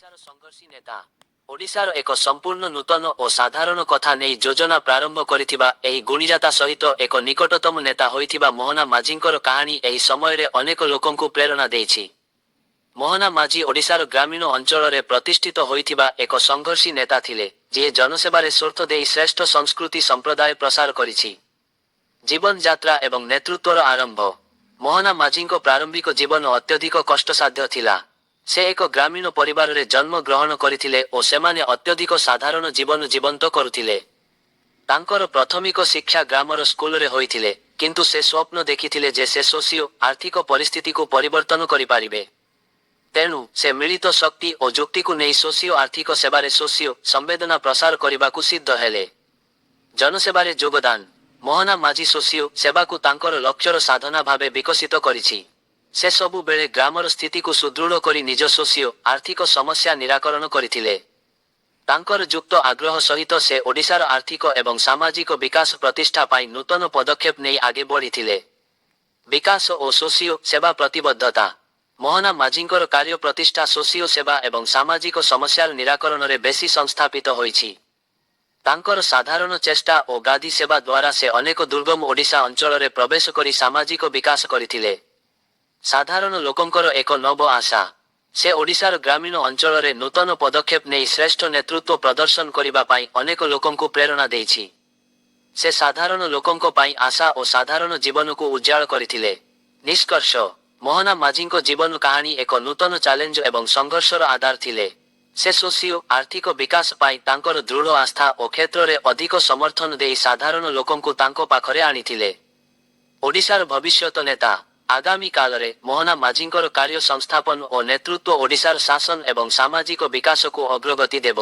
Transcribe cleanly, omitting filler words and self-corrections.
ଓଡ଼ିଶାର ସଂଘର୍ଷୀ ନେତା। ଓଡ଼ିଶାର ଏକ ସମ୍ପୂର୍ଣ୍ଣ ନୂତନ ଓ ସାଧାରଣ କଥା ନେଇ ଯୋଜନା ପ୍ରାରମ୍ଭ କରିଥିବା ଏହି ଗୁଣିଯାତା ସହିତ ଏକ ନିକଟତମ ନେତା ହୋଇଥିବା ମୋହନା ମାଝୀଙ୍କର କାହାଣୀ ଏହି ସମୟରେ ଅନେକ ଲୋକଙ୍କୁ ପ୍ରେରଣା ଦେଇଛି। ମୋହନା ମାଝୀ ଓଡ଼ିଶାର ଗ୍ରାମୀଣ ଅଞ୍ଚଳରେ ପ୍ରତିଷ୍ଠିତ ହୋଇଥିବା ଏକ ସଂଘର୍ଷୀ ନେତା ଥିଲେ, ଯିଏ ଜନସେବାରେ ସ୍ୱର୍ଥ ଦେଇ ଶ୍ରେଷ୍ଠ ସଂସ୍କୃତି ସମ୍ପ୍ରଦାୟ ପ୍ରସାର କରିଛି। ଜୀବନ ଯାତ୍ରା ଏବଂ ନେତୃତ୍ୱର ଆରମ୍ଭ। ମୋହନା ମାଝୀଙ୍କ ପ୍ରାରମ୍ଭିକ ଜୀବନ ଅତ୍ୟଧିକ କଷ୍ଟସାଧ୍ୟ ଥିଲା। ସେ ଏକ ଗ୍ରାମୀଣ ପରିବାରରେ ଜନ୍ମ ଗ୍ରହଣ କରିଥିଲେ ଓ ସେମାନେ ଅତ୍ୟଧିକ ସାଧାରଣ ଜୀବନ ଜୀବନ୍ତ କରୁଥିଲେ। ତାଙ୍କର ପ୍ରଥମିକ ଶିକ୍ଷା ଗ୍ରାମର ସ୍କୁଲରେ ହୋଇଥିଲେ, କିନ୍ତୁ ସେ ସ୍ୱପ୍ନ ଦେଖିଥିଲେ ଯେ ସେ ସୋସିଓ ଆର୍ଥିକ ପରିସ୍ଥିତିକୁ ପରିବର୍ତ୍ତନ କରିପାରିବେ। ତେଣୁ, ସେ ମିଳିତ ଶକ୍ତି ଓ ଯୁକ୍ତିକୁ ନେଇ ସୋସିଓ ଆର୍ଥିକ ସେବାରେ ସୋସିଓ ସମ୍ବେଦନା ପ୍ରସାର କରିବାକୁ ସିଦ୍ଧ ହେଲେ। ଜନସେବାରେ ଯୋଗଦାନ। ମୋହନା ମାଝୀ ସୋସିଓ ସେବାକୁ ତାଙ୍କର ଲକ୍ଷ୍ୟର ସାଧନା ଭାବେ ବିକଶିତ କରିଛି। ସେ ସବୁବେଳେ ଗ୍ରାମର ସ୍ଥିତିକୁ ସୁଦୃଢ଼ କରି ନିଜ ସୋସିଓ ଆର୍ଥିକ ସମସ୍ୟା ନିରାକରଣ କରିଥିଲେ। ତାଙ୍କର ଯୁକ୍ତ ଆଗ୍ରହ ସହିତ ସେ ଓଡ଼ିଶାର ଆର୍ଥିକ ଏବଂ ସାମାଜିକ ବିକାଶ ପ୍ରତିଷ୍ଠା ପାଇଁ ନୂତନ ପଦକ୍ଷେପ ନେଇ ଆଗେ ବଢ଼ିଥିଲେ। ବିକାଶ ଓ ସୋସିଓ ସେବା ପ୍ରତିବଦ୍ଧତା। ମୋହନା ମାଝୀଙ୍କର କାର୍ଯ୍ୟ ପ୍ରତିଷ୍ଠା ସୋସିଓ ସେବା ଏବଂ ସାମାଜିକ ସମସ୍ୟାର ନିରାକରଣରେ ବେଶୀ ସଂସ୍ଥାପିତ ହୋଇଛି। ତାଙ୍କର ସାଧାରଣ ଚେଷ୍ଟା ଓ ଗାଦି ସେବା ଦ୍ୱାରା ସେ ଅନେକ ଦୁର୍ଗମ ଓଡ଼ିଶା ଅଞ୍ଚଳରେ ପ୍ରବେଶ କରି ସାମାଜିକ ବିକାଶ କରିଥିଲେ। ସାଧାରଣ ଲୋକଙ୍କର ଏକ ନବ ଆଶା। ସେ ଓଡ଼ିଶାର ଗ୍ରାମୀଣ ଅଞ୍ଚଳରେ ନୂତନ ପଦକ୍ଷେପ ନେଇ ଶ୍ରେଷ୍ଠ ନେତୃତ୍ୱ ପ୍ରଦର୍ଶନ କରିବା ପାଇଁ ଅନେକ ଲୋକଙ୍କୁ ପ୍ରେରଣା ଦେଇଛି। ସେ ସାଧାରଣ ଲୋକଙ୍କ ପାଇଁ ଆଶା ଓ ସାଧାରଣ ଜୀବନକୁ ଉଜ୍ଜ୍ୱଳ କରିଥିଲେ। ନିଷ୍କର୍ଷ। ମୋହନା ମାଝୀଙ୍କ ଜୀବନ କାହାଣୀ ଏକ ନୂତନ ଚ୍ୟାଲେଞ୍ଜ ଏବଂ ସଂଘର୍ଷର ଆଧାର ଥିଲେ। ସେ ସୋସିଓ ଆର୍ଥିକ ବିକାଶ ପାଇଁ ତାଙ୍କର ଦୃଢ଼ ଆସ୍ଥା ଓ କ୍ଷେତ୍ରରେ ଅଧିକ ସମର୍ଥନ ଦେଇ ସାଧାରଣ ଲୋକଙ୍କୁ ତାଙ୍କ ପାଖରେ ଆଣିଥିଲେ। ଓଡ଼ିଶାର ଭବିଷ୍ୟତ ନେତା। ଆଗାମୀ କାଳରେ ମୋହନା ମାଝୀଙ୍କର କାର୍ଯ୍ୟ ସଂସ୍ଥାପନ ଓ ନେତୃତ୍ୱ ଓଡ଼ିଶାର ଶାସନ ଏବଂ ସାମାଜିକ ବିକାଶକୁ ଅଗ୍ରଗତି ଦେବ।